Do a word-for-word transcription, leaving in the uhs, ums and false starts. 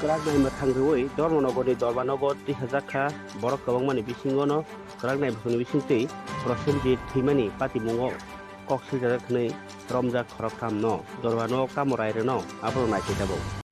Kwrak nai mwthang rwui Dharmanagarni Dorbanogo twisajakha borok kwbangmani bisingono kwrak nai bwswkni bisingtwi Prosenjit thwimani patimungo kok siljak hwnwi romjak khoroktham no Dorbano kamo rairwno aphuru naisai tabuk.